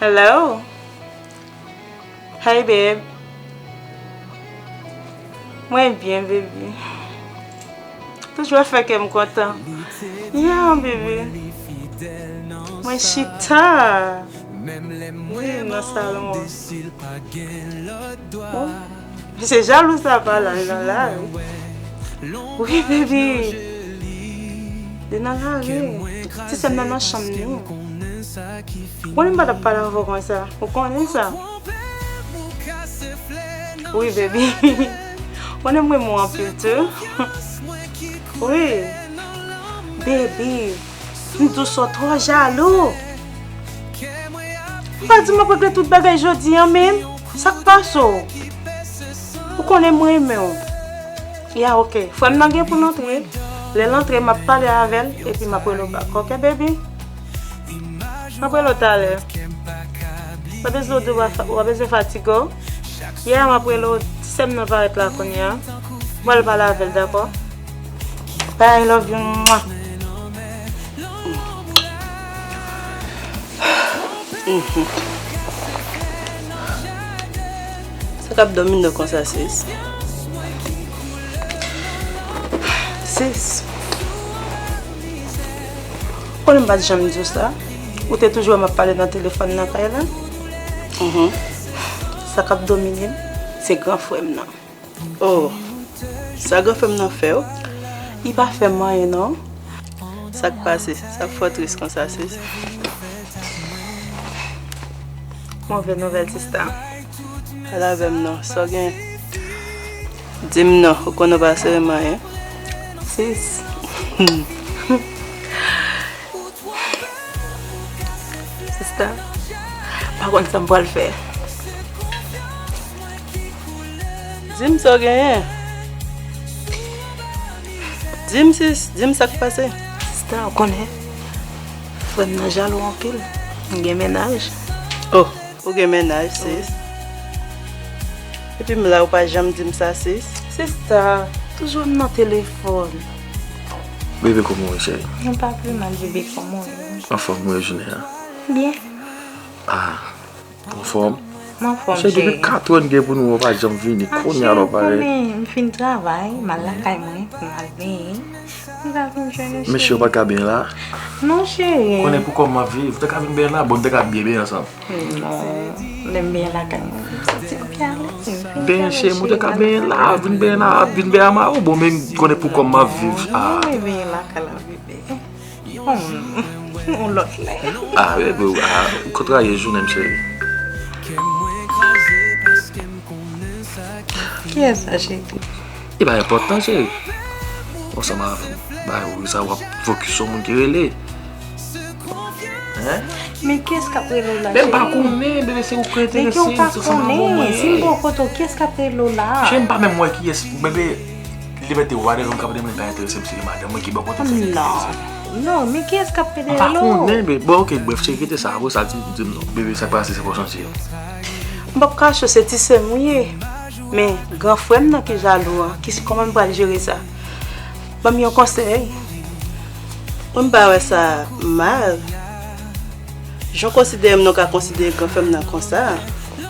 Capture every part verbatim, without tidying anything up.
Hello. Hey, babe. Mwen byen, baby. Toujou ap fè kè m kontan. Yeah, baby. Mwen chita. Wi, nan salon an. Bon. Se jalou sa pa la, li nan lari. Wi, baby. Li nan lari. Ti sè m nan nan chanm li. Ou konnen m pa t ap pale avè w konsa. Ou konnen sa. Wi, baby. Ou konnen m renmen w anpil tou. Wi. Baby. M di w sa w twò jalou. Ou pa di m ap regle tout bagay jodi a menm? Sa k pase w? Ou konnen m renmen w. Ya, oke. Frè m nan gen pou l antre. Lè l antre, m ap pale avè l, epi m ap rele w back. Oke, baby? M ap rele w talè. W ap bezwen w, w ap bezwen fatige w. Ya, m ap rele w. Ti sè m nan parèt la kounye a. M pral pale avè l, dakò? Bye, love you. Mwa. Mhm. Sa k ap domine w konsa, sis? Sis. Konnen m pa t janm di w sa. Ou te toujou wè m ap pale nan telefòn nan kay la. Mhm. Sa k ap domine m, se gran frè m nan. Oh, sa gran frè m nan fè w? Li pa fè m anyen non. Sa k pase? Sa k fè w tris konsa, sis? Move nouvèl, sista. Pale avè m non, sa w gen? Di m non, ou konnen w pa sere m anyen. Sis. Sista, m pa konn sa m pral fè. Di m sa w genyen. Di m sis, di m sa k pase. Sista, ou konnen, frè m nan jalou anpil. M gen mennaj. Oh, ou gen mennaj, sis. Epi m la, ou pa janm di m sa, sis. Sista, toujou m nan telefòn. Bebe, kòman w ye, cheri? Mwen pa pi mal, bebe, kòman w ye? Anfòm, ou ye jounen an? Byen. Ah, anfòm? M anfòm, cheri. Depi katrè n gen pou nou, ou pa janm vini. Ah, kounye a, cheri, ou pale. Konnen m fin travay, m al lakay mwen, m al benyen. M pa vin jwenn ou, cheri. Mesye, ou pa t ka benyen la? Non, cheri. Konnen pou kòman m ap viv, ou te ka vin benyen la, bon, nou te ka byen benyen ansanm. Non, lè m benyen lakay mwen, m santi m pi alèz. Benyen, cheri, m te ka benyen la, vin benyen la, vin benyen a mari w, bon, men konnen pou kòman m ap viv. Ah. Mwen benyen lakay la, bebe. Yon lòt lè. Ah, bebe, ah, ou kontrarye jounen m, cheri. Kiyès sa, cheri? Li pa enpòtan, cheri. Ansanm avè m. Bay ou sa, w ap fokis sou moun ki rele. Hein? Men kiyès k ap rele w la, cheri? Men m pa konnen, bebe, se ou ki enterese m, se sa m ap voye. Si m bò kote w, kiyès k ap rele w la? Cheri, m pa menm wè kiyès, bebe, li mete w adan, m ka pede m pa enterese m, se madanm mwen ki bò kote m ki enterese m. Non, non, men kiyès k ap pede rele w? M pa konnen, bebe. Bon, oke, brèf, cheri, kite sa, apre sa, di, di m non, bebe, sa k pase, se pa w santi yo. M p ap kache w, se ti sè m ou ye. Men, gran frè m nan ki jalou an, ki, kòman m pral jere sa? Ban m yon konsèy. Mwen m pa wè sa mal. Jan w konsidere m, nou ka konsidere gran frè m nan konsa.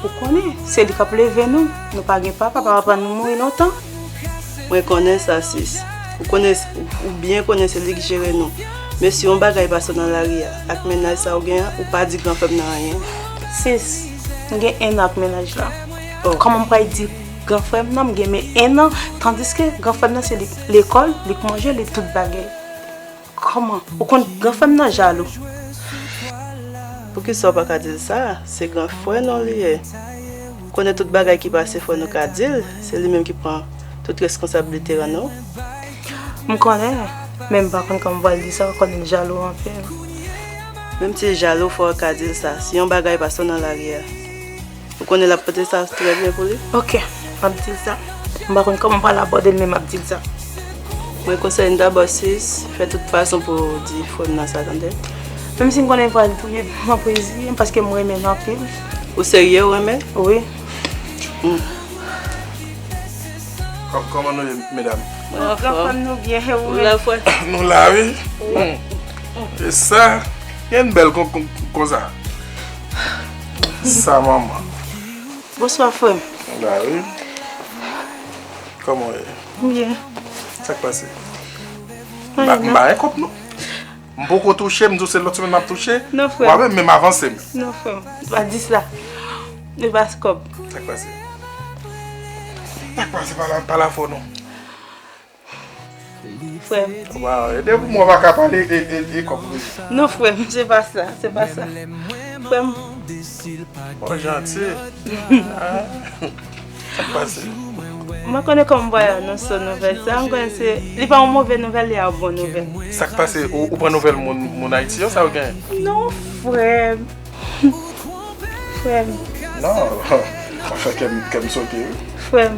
Ou konnen, se li k ap leve nou. Nou pa gen papa, papa pa nou mouri lontan. Mwen konnen sa, sis. Ou konnen, ou, ou byen konnen se li k jere nou. Men si yon bagay pase w nan lari a, ak mennaj sa w gen an, ou pa di gran frè m nan anyen. Sis, m gen en an ak mennaj la. Oh. Kòman m pral di gran frè m nan, m gen men en an, tandiske gran frè m nan se li k lekòl, li k manje, li tout bagay. Kòman? Ou konn gran frè m nan jalou. Poukisa w pa ka di l sa? Se gran frè nou li ye. Konnen tout bagay ki pase fò nou ka di l, se li menm ki pran tout reskonsablite an non. M konnen, men m pa konn kòman m pral di sa, ou konnen l jalou anpil. Menm si l jalou, fò w ka di l sa. Si yon bagay pase w nan lari a, ou konnen l ap pote sa trè byen pou li. Oke, m ap di l sa. M pa konn kòman m pral abòde l, men m ap di l sa. Mwen konsèy n dabò sis, fè tout fason pou w di frè m nan sa, tande? Menm si m konnen pral touye m, m ap reziye m, paske m renmen l anpil. Ou serye, ou renmen l? Wi. Hmm. Kò-, kòman nou ye, medam? Mwen anfòm. Anfòm nou byen, e ou menm? Ou la, frè? Nou la, wi. Wi. Hmm. E sa, gen bèl kon, kon, konsa. Sa manman. Bonswa, frè m. La wi. Kòman w ye? M byen. Sa k pase? M pa, m pa gen kòb, non. M poko touche, m di w se lòt semèn m ap touche. Non, frè m. W ap wè, men m avanse, men. Non, frè m. Pa di sa. E pa kòb. Sa k pase? Sa k pase? Pa la, pa la fò, non. Frè m. Waw, e depi mwen pa ka pale, e, e, e kòb wi. Non, frè m, se pa sa, se pa sa. Frè m. Bon, janti. Ah, sa k pase? Mwen konnen kòman m pral anonse nouvèl sa, m konnen se, li pa yon move nouvèl, li a yon bon nouvèl. Sa k pase? Ou, ou pran nouvèl moun, moun Ayiti yo, sa ou gen? Non, frè m. Frè m. Non, w ap fè kè m, kè m sote, wi. Frè m.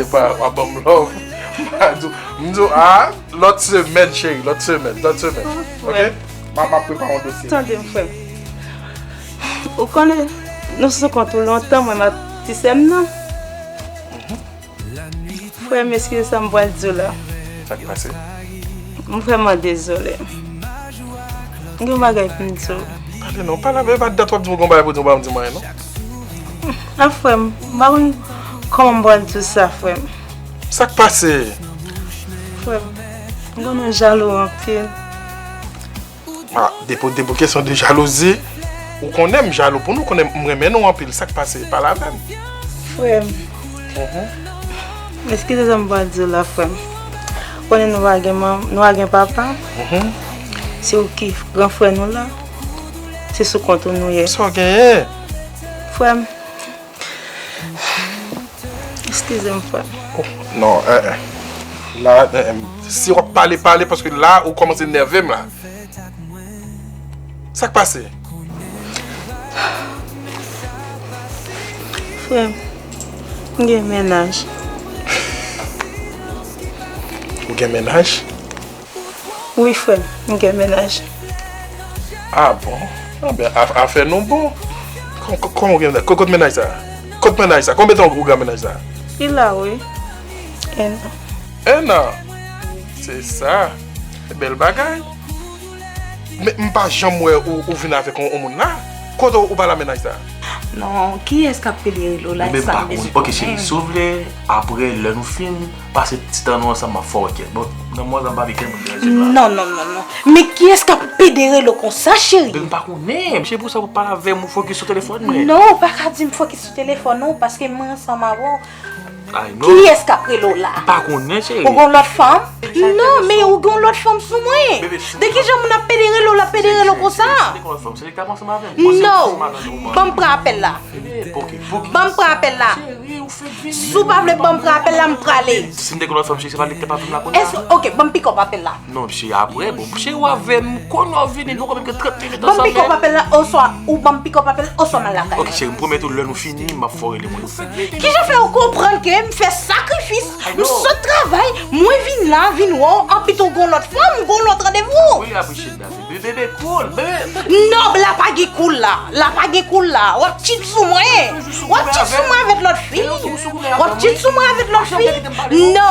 Epa, w ap ban m love. M a di w, m di w, ah, lòt semèn, cheri, lòt semèn, lòt semèn. Frè m. Ok? M a, m ap prepare yon dosye. Tande m, frè m. Ou konnen, nou sou kont ou lontan, mwen, m ak ti sè m nan. Frè m, eskize sa m pral di w la. Sa k pase? M vrèman dezole. M gen yon bagay pou m di w. Pale non, pale avè m, pa dat w ap di m ou gen yon bagay pou di m, ou pa di m anyen non. Ah, frè m, m pa konn kòman m pral di w sa, frè m. Sa k pase? Frè m, m konnen w jalou anpil. Ah, depi, depi kesyon de jalouzi, ou konnen m jalou pou nou, ou konnen m renmen nou anpil, sa k pase? Pale avè m. Frè m. Mhm. Eskize sa m pral di w la, frè m. Ou konnen nou pa gen manm, nou pa gen papa. Mhm. Se ou ki gran frè nou la. Se sou kont ou nou ye. Sa w genyen? Frè m. Eskize m, frè m. Oh, non, eh, eh. La, eh, eh, si w ap pale, pale, paske la, ou kòmanse nève m la. Sa k pase? Frè m, m gen mennaj. Ou gen mennaj? Wi, frè m, m gen mennaj. Ah bon? Ah ben, af-, afè nou bon. Kò-, kò-, kòman ou gen mennaj? Kò-, kot mennaj sa? Kot mennaj sa? Konbyen tan ou gen mennaj sa? Li la, wi. En an. En an? Se sa. Bèl bagay. Men m pa janm wè ou, ou vin avèk yon, yon moun la. Kote ou, ou ba l a mennaj sa? Non, kiyès k ap pede rele w la? Mwen menm pa konn. Ok, cheri, si w vle, apre, lè nou fin pase ti tan nou ansanm, m ap fè w wè kèt. Bon, nan mwen, m pa vle gen moun deranje m la. Non, non, non, non. Men kiyès k ap pede rele w konsa, cheri? Ben, m pa konnen. Se pou sa pou pale avè m, ou fokis sou telefòn mwen. Non, ou pa ka di m fokis sou telefòn ou, paske mwen ansanm avè w. I know. Kiyès k ap rele w la? M pa konnen, cheri. Ou gon lòt fanm? Non, men ou gon lòt fanm sou mwen. Bebe, si m te... De ki jan moun ap pede rele w, l ap pede rele w konsa? Si m te gon lòt fanm, se li k t ap ansanm avè m. Bon, se non. Ban m pran apèl la. Bebe, ok, ok. Ban m pran apèl la. Cheri, ou fèk vini. Si w pa vle ban m pran apèl la, m prale. Si m te gon lòt fanm, cheri, se pa li k t ap avè m la kounye a? Èske, ok, ban m pick up apèl la. Non, cheri, apre, bon, cheri, w avè m, kounye a w vini, nou konn menm gen trant minit ansanm, men. Ban m pick up apèl la, oswa ou ban m pick up apèl, oswa m al lakay mwen. Ok, cheri, m pwomèt ou, lè nou fini, m ap fè w rele mwen. Kijan fè ou konprann ke m fè sakrifis, m sot travay, mwen vin la, vin wè w, anpit ou gon lòt fanm, gon lòt randevou? Really appreciate that, baby. Bebe, cool, bebe. Non, la pa gen cool la. La pa gen cool la. W ap cheat sou mwen. W ap cheat sou mwen avèk lòt fi. W ap cheat sou mwen avèk lòt fi. No.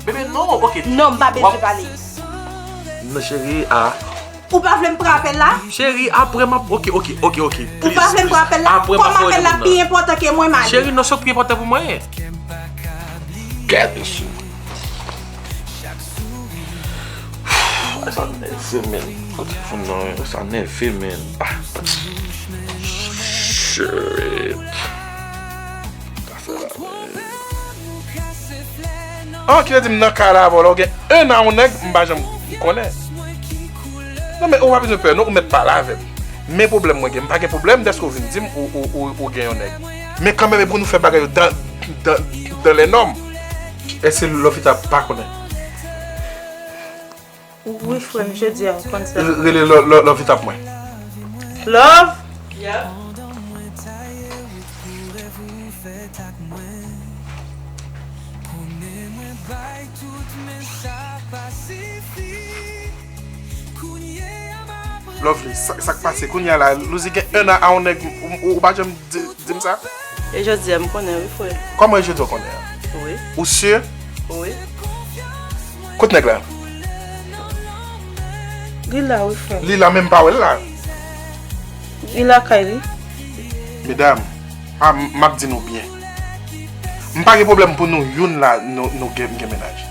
Bebe, non, ok. Non, m pa bezwen pale. Non, cheri, ah. Ou pa vle m pran apèl la? Cheri, apre m ap, ok, ok, ok, ok. Ou pa vle m pran apèl la? Apre m ap fè yon moun nan. Kòm apèl la pi enpòtan ke mwen, m ale. Cheri, non, se w ki pi enpòtan pou mwen. Gad mesye. Ay, sa nève, men. Kote foun nan, sa nève, men. Ah. Shit. Sa fè la, men. Ah, ki te di m nan kay la avè w la, ou gen en an yon nèg, m pa janm konnen. Non, men ou pa bezwen pè, non, ou mèt pale avè m. Men pwoblèm mwen gen, m pa gen pwoblèm dèske ou vin di m ou, ou, ou, ou gen yon nèg. Men kanmenm, e pou nou fè bagay yo dan, dan, dan lè nòm. Èske Lovita pa konnen? Wi, frè m, jodi a, ou konn sa. Re-, rele Lo-, Lo-, Lovita pou mwen. Love? Yeah. Lovely, sa, sa k pase kounye a la? Louzy gen en an a yon nèg, ou, ou, ou pa janm di, di m sa? E jodi a, m konnen wi, frè. Kòman e jodi a w konnen an? Wi. Ou si? Wi. Kot nèg la? Li la, wi, frè. Li la, men m pa wè l la. Li lakay li. Medam, a, m ap di nou byen. M pa gen pwoblèm pou nou youn la, nou, nou gen, gen mennaj.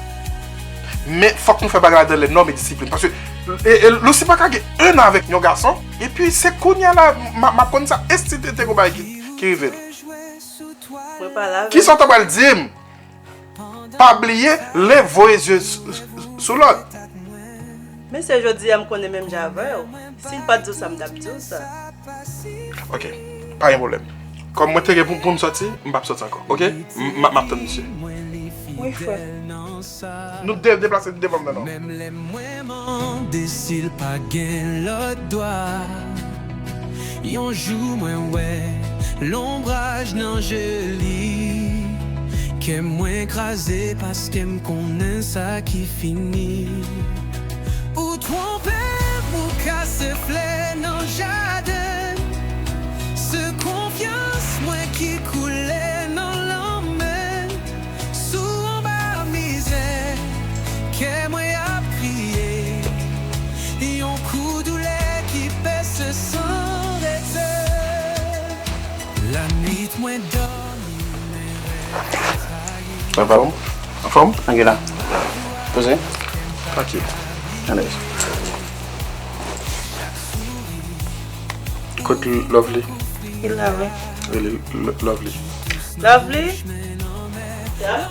Men fòk nou fè bagay la dans les normes et discipline. Paske e, e, Lucy pa ka gen un an avèk yon gason. Epi se kounye a la, m, m ap konn sa. E si te, te gon bagay ki, ki rive l? Mwen pa la. Kisa w ta pral di m? Pa bliye, len voye zye sou, sou, sou lòt. Mesye, jodi a m konnen menm jan avè w. Si l pa t di w sa, m t ap di w sa. Ok, pa gen pwoblèm. Kòm mwen te gen pou, pou m sòti, m p ap sòti ankò, ok? M, m, m ap tann misye. Wi, frè. Nou de, deplase devan m nan non. Menm lè mwen mande si l pa gen lòt dwa. Yon jou mwen wè lonbraj nan je li. Kè mwen kraze paske m konnen sa ki fini. Ou twonpe m, ou kase flè nan jaden. Se konfyans mwen ki koule nan lanmè. Sou anba mizè, kè mwen ap kriye. Yon kou doulè ki pèse san rete. Lannuit mwen dòmi, men rèv mwen taye. Anfòm? Anfòm? Anfòm? Anfòm? Poze. Tranquille. Alèz. Kot Lovely? Li la, wi. Rele Lo-, Lovely. Lovely? Ya?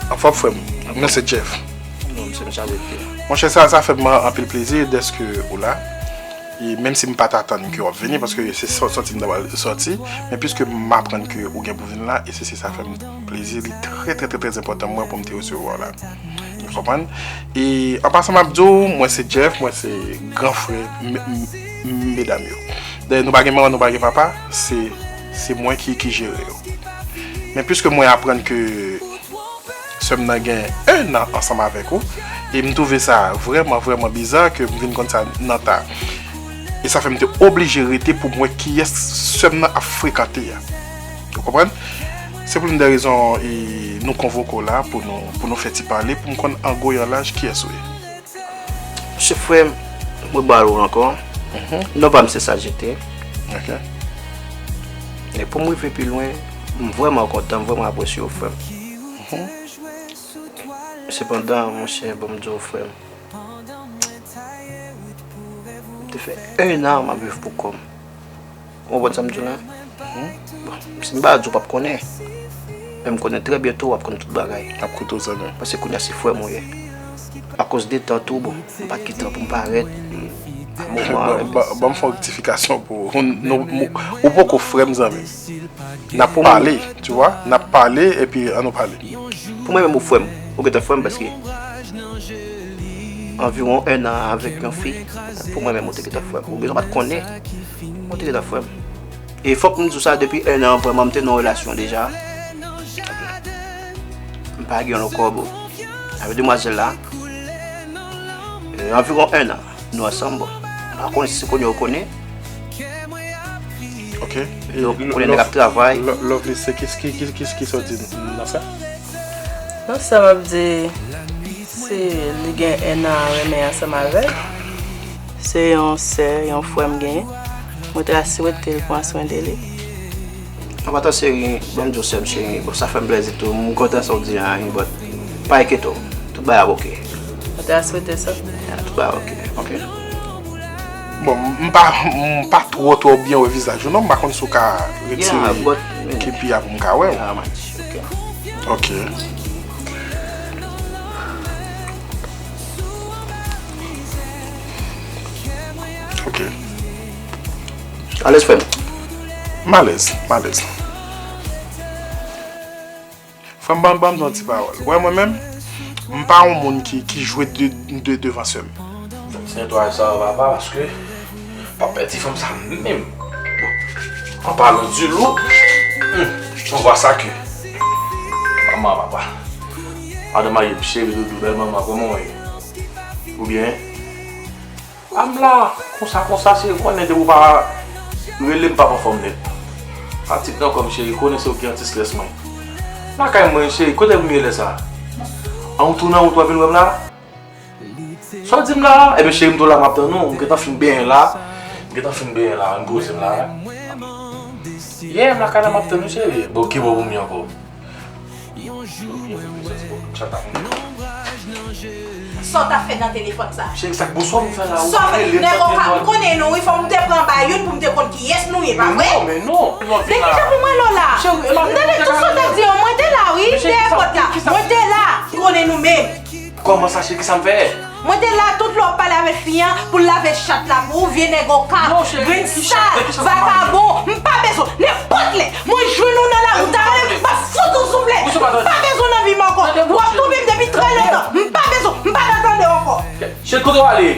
Anfòm, frè m. Mwen se Jeff. Non, se mesye avèk li. Monchè, sa, sa fè m anpil plezi dèske ou la. E menm si m pa t atann ke w ap vini, paske se sò-, sòti m ta pral sòti, men piske m aprann ke ou gen pou vin la, e se, se sa fè m plezi, li trè, trè, trè, trè enpòtan mwen pou m te resevwa w la. Ou konprann? E an pasan, m ap di w, mwen se Jeff, mwen se gran frè m-, m-, medam yo. Dayè, nou pa gen manman, nou pa gen papa, se, se mwen ki, ki jere yo. Men piske mwen aprann ke sè m nan gen un an ansanm avèk ou, e m twouve sa vrèman, vrèman biza ke m vin konn sa nan ta. E sa fè m te oblije rete pou m wè kiyès sè m nan ap frekante a. Ou konprann? Se pou youn dè rezon, e, nou konvoke w la pou nou, pou nou fè ti pale, pou m konn an gwo, an laj kiyès ou ye. Mesye, frè m, mwen ba w ankò. Mhm. Non pa m se Sajete. Ok. E pou m rive pi lwen, m vrèman kontan, m vrèman apresye w, frè m. Mhm. Sepandan, monchè, ban m di w, frè m, m te fè un an m ap viv pou kò m. Ou konprann sa m di w la? Mhm. Bon, si m pa di w, w p ap konnen. Men m konnen trè byento w ap konn tout bagay. M ap koute w zanmi. Paske kounye a se frè m ou ye. Akoz de tan tou, bon, m pa t gen tan pou m parèt. A moman, ban, ban, ban m fè yon rektifikasyon pou ou. Nou, nou, ou poko frè m, zanmi. N ap pale, tu vois, n ap pale epi ann nou pale. Pou mwen menm ou frè m, ou gentan frè m paske anviwon un an avèk yon fi, pou mwen menm ou te gentan frè m. Ou gentan pa t konnen, ou te gentan frè m. E fòk m di w sa, depi un an, vrèman, m te nan yon relasyon deja. M pa gen yon lòt kòb avèk demwazèl la. E, anviwon un an, nou ansanm, bon. M pa konnen si se kounye a ou konnen. Ok. Donk, ou konnen nèg ap travay. Lo-, Lovely, se ki, ki, ki, ki, ki sa w di nan sa? Nan sa m ap di, se li gen un an renmen ansanm avè l. Se yon sè, yon frè m genyen. Mwen ta swete l pran swen de li. An pasan cheri, ban m di w sè m cheri, bon, sa fè m plèzi tou, m kontan sa w di a, but pa enkyete w, tout bagay ap oke. Mwen ta swete sa. Ya, tout bagay oke, oke. Bon, m pa, m pa twò, twò byen wè vizaj ou non, m pa konn si w ka retire kepi a pou m ka wè w. Ya, man, oke. Oke. Oke. Alèz, frè m. M alèz, m alèz. Frè m, ban, ban m di yon ti pawòl. Wè mwen menm, m pa yon moun ki, ki jwe de, de, devan sè m. Fòk se netwayaj sa yo, papa, paske p ap pèdi fanm sa menm. An palan di lou, hmm, on vwa sa ke manman, papa. Madan marye m, cheri, doudou, bèl manman, kòman w ye? Ou byen? A m la, konsa, konsa, se konnen depi w pa, Rele m p ap anfòm nèt. Fatig nan kò m, cheri, konnen se ou ki anti-strès mwen. Lakay mwen, cheri, kote m ye lè sa? An ou tounen wout w ap vin wè m la? Sa w di m la? Ebyen, cheri, m tou la, m ap tann ou. M gentan fin benyen la. M gentan fin benyen la, m poze m la. Yeah, m lakay la, m ap tann ou, cheri. Bon, ki bò pou m ye ankò? Sa w t ap fè nan telefòn sa? Cheri, sa k bonswa pou m fè la? Sa w fè? Nèg ou pa m konnen non, wi, fò m te pran ba youn pou m te konn kiyès nou ye, pa vre? Men non, men non. Depi jan pou mwen lò la. M tande tout sa w t ap di yo, mwen te la, wi, dèyè pòt la. Mwen te la, m konnen nou menm. Kòman sa, cheri, kisa m fè? Mwen te la tout lè w ap pale avèk fi an pou l lave chat la pou ou, vye nèg oka, grenn sal, vakabon. M pa bezwen nenpòt lè mwen jwenn ou nan lari, ou ta rele m, m ap fout ou soufle. M pa bezwen w nan vi m ankò. W ap twonpe m depi trè lontan. M pa bezwen, m pa ka tande w ankò. Cheri, kote w ale?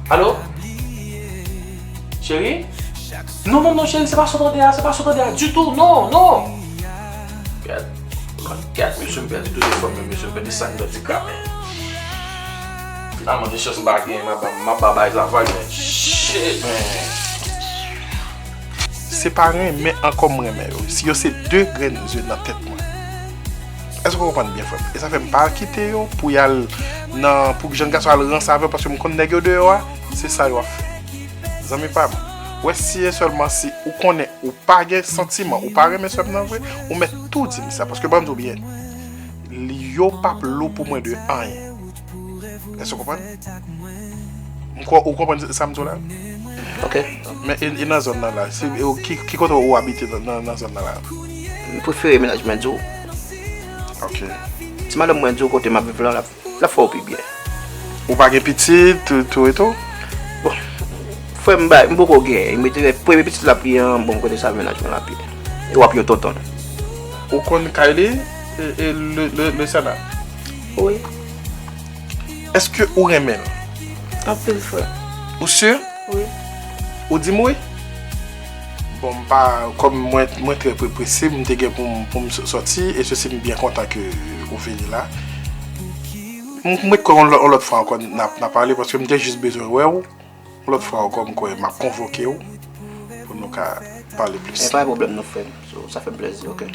Alo? Cheri? Non, non, non, cheri, se pa sa w tande a, se pa sa w tande a ditou, non, non. Gad, gad, mesye, m pèdi tout efò m yo, mesye, m pèdi sa k nan ti kramen. Finalman, gen chans m pa gen, m ap ba, m ap ba bay travay, men shit, man. Se pa renmen ankò m renmen yo. Si yo se de grenn zye nan tèt mwen. Èske w konprann byen, frè m? E sa fè m pa kite yo pou y al nan, pou jèn gason al ranse avè yo, paske m konn nèg yo deyò a, se sa yo ap fè. Zanmi pa m, wè si e sèlman si ou konnen ou pa gen santiman, ou pa renmen sè m nan vre, ou mèt tou di m sa, paske ban m di w byen, li yo p ap lou pou mwen de anyen. Èske w konprann? M kwè ou konprann sa m di w la? Ok. Men e, e nan zòn nan la, se, e, ki, ki kote ou abite nan, nan, nan zòn nan la? M prefere mennaj mwen di w. Ok. Si madanm mwen di w kote m ap viv la, l ap, l ap fè w pi byen. Ou pa gen pitit, tou, tou e tou? Bon, frè m bay, m poko gen. M rete premye pitit la pi an, bon, kote sa mennaj mwen la pi. E w ap yon tonton. Ou konn kay li, e, e, le, le, le Sana? Wi. Èske ou renmen l? Anpil, frè. Ou si? Wi. Ou di m wi? Bon, m pa, kòm mwen, mwen trè pre-, prese, m te gen pou m, pou m sòti, e sesi m byen kontan ke ou vini la. M, m ret kwè yon lò-, yon lòt fwa ankò, n a, n a pale, paske m te jis bezwen wè w. Yon lòt fwa ankò, m kwè m ap konvoke w pou nou ka pale plis. E pa gen pwoblèm non, frè m. So, sa fè m plezi, ok.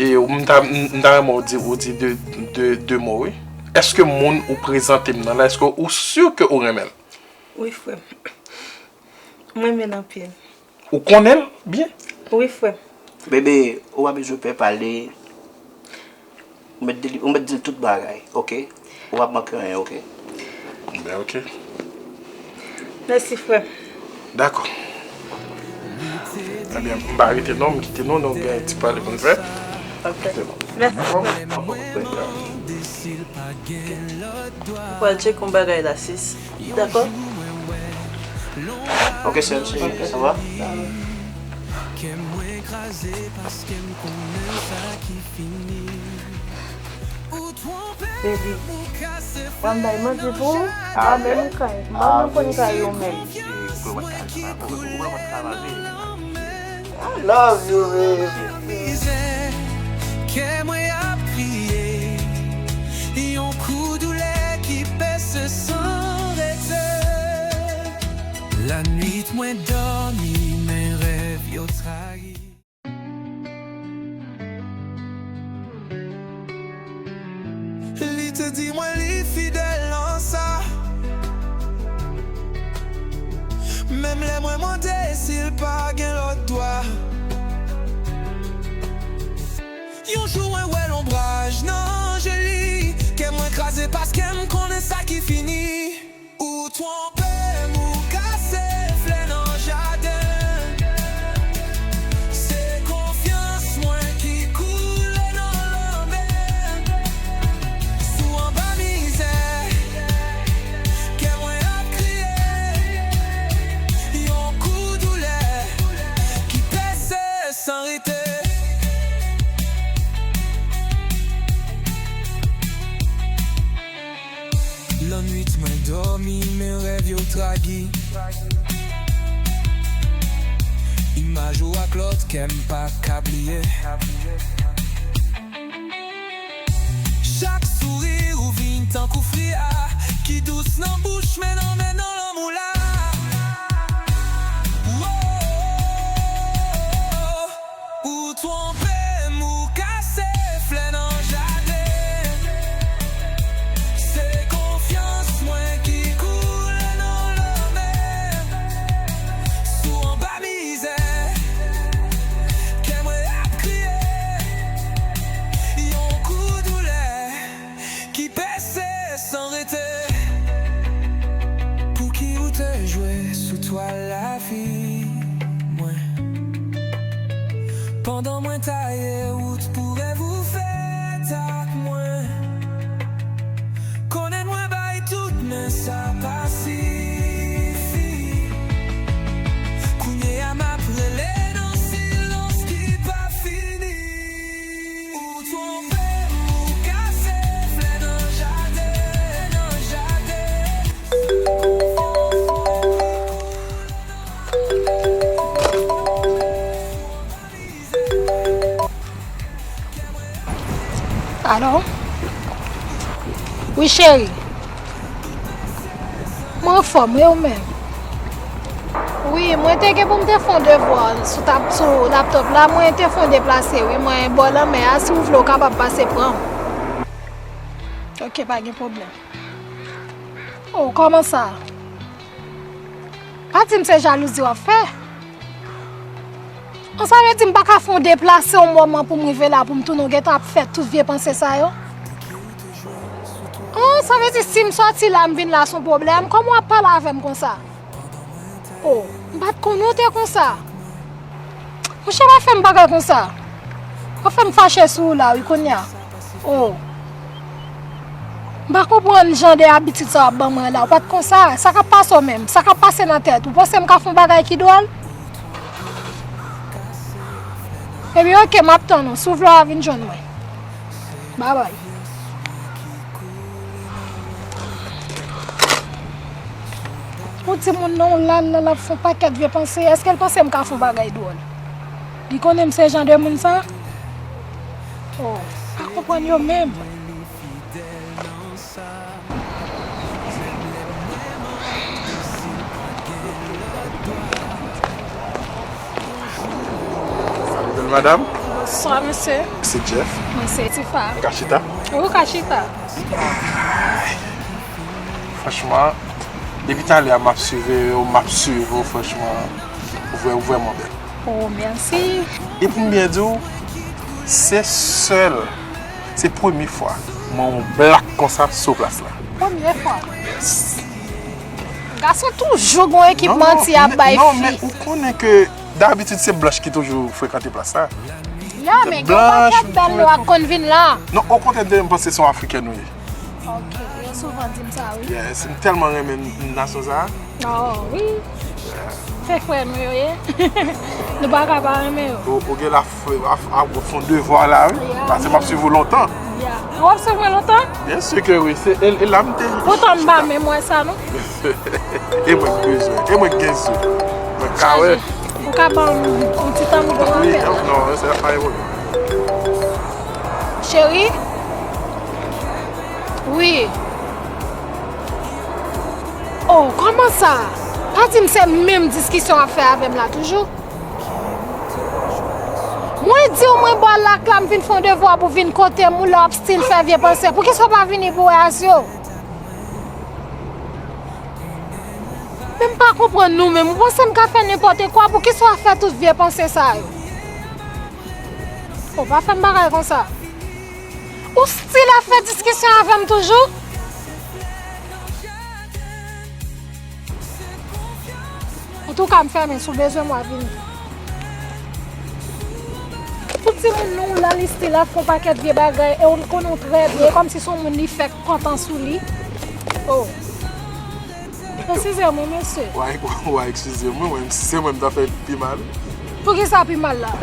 E m ta, m, m ta renmen w di, ou di de, de, de mo, wi. Èske moun ou prezante m nan la, èske ou si ke ou renmen l? Wi, frè m. M renmen l anpil. Ou konnen l byen? Wi, frè m. Bebe, ou pa bezwen pè pale. Ou mèt di li, ou mèt di l tout bagay, ok? Ou p ap manke anyen, ok? Ben, ok. Mèsi, frè m. Dakò. Ebyen, m pa rete non, m kite nou, nou gen ti pale pou n fè. Ok. Mèsi, frè m. Ou pral tcheke yon bagay la, sis. Dakò? Ok, sè m, cheri, sa va? Baby, w ap bay manti pou ou? M pa menm kay, m pa menm konn kay ou menm. I love you, baby. Mizè, kè mwen ap kriye. Yon kou doulè ki pèse san rete. Lannwit mwen dòmi, men rèv yo trayi. Li te di mwen li fidèl nan sa. Menm lè mwen mande si l pa gen lòt dwa. Yon jou mwen wè lonbraj nan je li. Kè mwen kraze paske m konnen sa ki fini. Ou twonpe m, ou kase flè nan jaden. Se konfyans mwen ki koule nan lanmè. Sou anba mizè, kè mwen ap kriye. Yon kou doulè ki pèse san rete. Lannwit mwen dòmi, men rèv yo trayi. Imaj ou ak lòt kè m pa ka bliye. Chak souri ou vin tankou fri a, ki dous nan bouch, men nan men nan Gaye wout pou rèv ou fèt ak mwen. Konnen mwen bay tout, men sa pa sifi. Kounye a m ap rele nan silans ki pa fini. Ou twonpe m, ou kase flè nan jaden, nan jaden. Alo? Wi, cheri. Mwen anfòm, e ou menm? Wi, mwen te gen pou m te fè yon devwa sou tab, sou laptop la, mwen te fè yon deplase, wi, mwen bò lanmè a, si w vle, w kapab pase pran m. Ok, pa gen pwoblèm. Oh, kòman sa? Pa di m se jalouzi w ap fè. An, sa vle di m pa ka fè yon deplase yon moman pou m rive la, pou m tounen, w gentan ap fè tout vye panse sa yo? An, sa vle di si m sòti la, m vin la, se yon pwoblèm? Kòman w ap pale avè m konsa? Oh, m pa t konnen w te konsa. Monchè, pa fè m bagay konsa. Ou fè m fache sou ou la, wi, kounye a. Oh. M pa konprann jan de abitid sa w ap ban mwen la. Ou pa t konsa. Sa k ap pase w menm? Sa k ap pase nan tèt ou? Ou panse m ka fè yon bagay ki dwòl? Ebyen, oke, m ap tann ou. Si w vle, w a vin jwenn mwen. Babay. Yon timoun non, l al la, l ap fè yon pakèt vye panse. Èske l panse m ka fè yon bagay dwòl? Li konnen m se jan de moun sa? Oh, pa konprann yo menm. Salut, belle madame. Bonsoir, monsieur. C'est Jeff. Mwen se Tifa. Ou ka chita? Ou ka chita. Franchman, depi talè a m ap swiv ou, m ap swiv ou, franchman, ou vrè-, ou vrèman bèl. Oh, mèsi. E pou m byen di w, se sèl, se premye fwa m wè yon blak konsa sou plas la. Premye fwa? Yes. Gason toujou gon ekip manti ap bay fi. Non, men ou konnen ke dabitid se blanch ki toujou frekante plas la. Ya, men gen yon pakèt bèl nwa k konn vin la. Non, okontrè, m te menm panse se yon afrikèn ou ye. Ok, yo souvan di m sa, wi. Yes, m tèlman renmen n-, nasyon sa. Oh, wi. Se frè nou yo ye. Nou pa ka pa renmen yo. Ou, ou gen la f-, a, a, w ap fè yon devwa la, wi. Ya, paske m ap swiv ou lontan. Ya. Ou ap swiv mwen lontan? Byen si ke wi. Se, e, e la m te. Poutan m pa menm wè sa, non. E mwen k bezwen. E mwen k gen zo. Mwen ka wè. Ou ka ban m yon ti tan pou mwen? Wi, non, se pa yon pwoblèm. Cheri? Wi. Oh, kòman sa? Pa di m se menm diskisyon w ap fè avè m la toujou? Mwen di w mwen bò lak la, m vin fè yon devwa pou vin kote m, ou la w ap still fè vye panse. Poukisa w pa vini pou wè Asyo? Men m pa konprann nou menm. Ou panse m ka fè nenpòt kwa? Poukisa w ap fè tout vye panse sa yo? Ou pa fè m bagay konsa. Ou still ap fè diskisyon avè m toujou? Antouka, m fèmen, si w bezwen m, w a vini. Pou timoun nou la, li still ap fè yon pakèt vye bagay, e w konnen w trè byen, e kòmsi se yon moun li fèk kontan sou li. Oh. Eskize mwen, mesye. W a, w a eskize mwen, mwen, si se mwen, m ta fè pi mal. Poukisa pi mal la?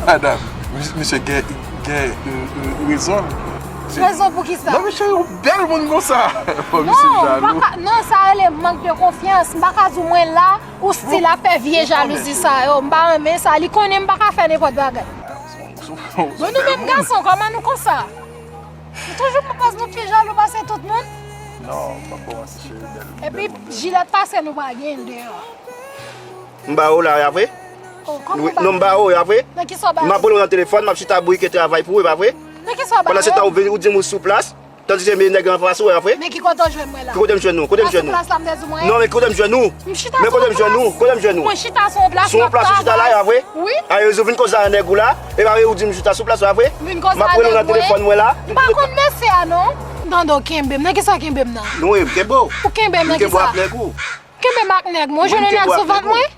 Madam, mis-, misye gen, gen, euh, euh, rezon l. Rezon pou kisa? Non, misye yon bèl moun konsa. Fò misye jalou. Non, m pa ka, non, sa rele mank de konfyans. M pa ka di w mwen la, ou still ap fè vye jalouzi sa yo. M pa renmen sa. Li konnen m pa ka fè nenpòt bagay. Bon, nou menm gason, kòman nou konsa? Nou toujou pral panse nou pi jalou pase tout moun? Non, m ap kòmanse cheri bèl. Epi, jilèt pase nou pa gen deyò. M ba ou la, a vre? Oh, kòman ba? Non, m ba ou, a vre? Nan kisa w ba m? M ap rele w nan telefòn, m ap chita bouyike travay pou ou, e pa vre? Nan kisa w ba m? Pandan se tan ou vin, ou di m ou sou plas, tandis ke men nèg la anfas ou, a vre? Men ki kote w jwenn mwen la? Ki kote m jwenn ou? Kote m jwenn ou? Nan sou plas la, m te di w mwen. Non, men ki kote m jwenn ou? M chita sou plas. Men kote m jwenn ou? Kote m jwenn ou? Mwen chita sou yon plas, m ap travay. Sou yon plas ou chita la, a vre? Wi. A, yo vin koze a nèg ou la, e pa vre ou di m chita sou plas ou, a vre? Vin koze a nèg mwen. M ap rele w nan telefòn mwen la. M pa konn mesye a, non. Tande, w kenbe m. Nan kisa w kenbe m nan? Non, e m kenbe w. Ou kenbe m nan kisa? M kenbe w ak nèg ou. Kenbe m ak nèg mwen, ou jwenn yon nèg sou vant mwen?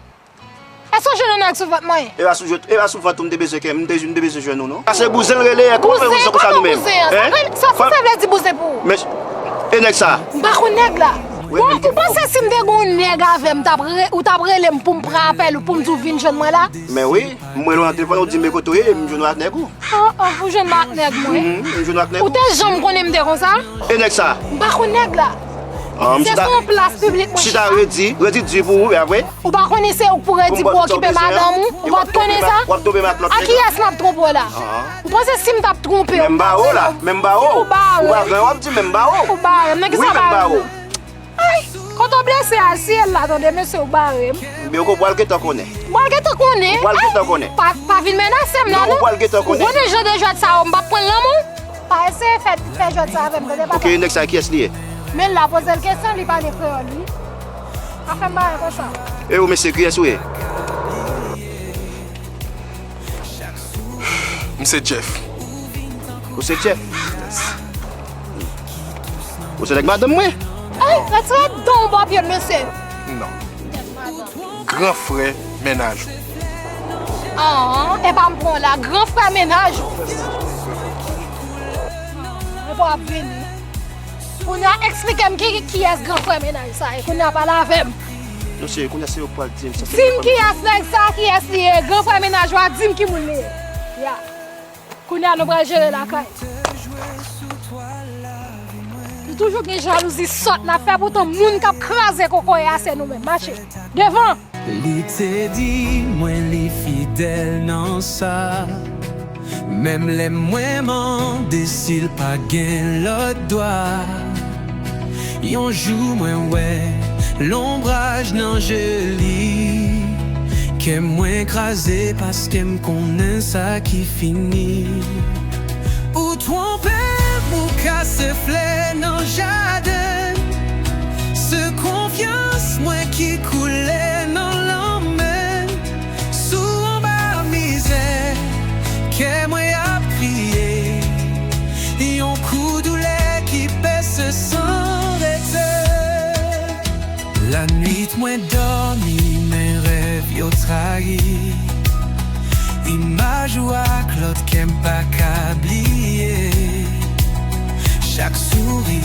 Èske w jwenn yon nèg sou vant mwen? E pa sou jwèt, e pa sou vant ou m te bezwen kè, m te, m te bezwen jwenn ou non. Sa se bouzen l rele, kòman nou fè konsa nou menm? Bouzen, sa, sa vle di bouzen pou ou? Hein? Sa, sa vle di bouzen pou ou? Men, e nèg sa? M pa konn nèg la. Bon, ou panse si m te gen yon nèg avè m, t ap re-, ou t ap rele m pou m pran apèl ou, pou m di w vin jwenn mwen la? Men wi, m rele w nan telefòn, ou di m men kote w ye, m jwenn w ak nèg ou. Oh, oh, ou jwenn m ak nèg mwen. Mhm, m jwenn w ak nèg ou. Ou te janm konnen m te konsa? E nèg sa? M pa konn nèg la. Ah, m chita, se sou yon plas piblik mwen chita. Redi, redi di pou ou, e apre? Ou pa konnen se ou k pou redi pou okipe madanm ou? Ou pa t konnen sa? W ap twonpe m ak lòt nèg la? A kiyès m ap twonpe w la? Ah. Ou panse si m t ap twonpe w? Men m ba ou la, men m ba ou. Ou bare. Ou pa gen, w ap di men m ba ou. Ou bare m, nan ki sa bare w? Ay, kote w blese a, siye l la, tande, mesye, ou bare m. Men ou pral gentan konnen. Ou pral gentan konnen. Ou pral gentan konnen. Ay, pa, pa vin menase m la, non. Ou pral gentan konnen. Ou konnen jan de jwèt sa yo, m p ap pran l nan men w. Pa eseye fè, fè jwèt sa avè m, tande, papa. Ok, nèg sa, kiyès li ye? Men l la poze l kesyon, li pale kreyòl, wi. Pa fè m bagay konsa. E ou, mesye, kiyès ou ye? M se Jeff. Ou se Jeff? Ou se nèg madanm mwen? Ay, retire dan w bò pye m, mesye. Non. Gran frè mennaj ou. Ah, e pa m pran w la, gran frè mennaj ou. Mwen pa ap vini. Kounye a, eksplike m ki, kiyès gran frè mennaj sa ye. Kounye a, pale avè m. Non, cheri, kounye a se ou k pral di m sa. Di m kiyès nèg sa, kiyès li ye. Gran frè mennaj ou a, di m ki moun li ye. Ya. Kounye a, nou pral jere lakay. Nou toujou gen jalouzi sòt n ap fè, poutan moun k ap kraze kokoye a se nou menm. Mache. Devan! Li te di mwen li fidèl nan sa. Menm lè mwen mande si l pa gen lòt dwa. Yon jou mwen wè lonbraj nan je li. Kè mwen kraze paske m konnen sa ki fini. Ou twonpe m, ou kase flè nan jaden. Se konfyans mwen ki koule nan lanmè. Sou anba mizè, kè mwen ap kriye. Yon kou doulè ki pese san rete. Lannuit mwen dòmi, men rèv yo trayi. Imaj ou ak lòt kè m pa ka bliye. Chak souri,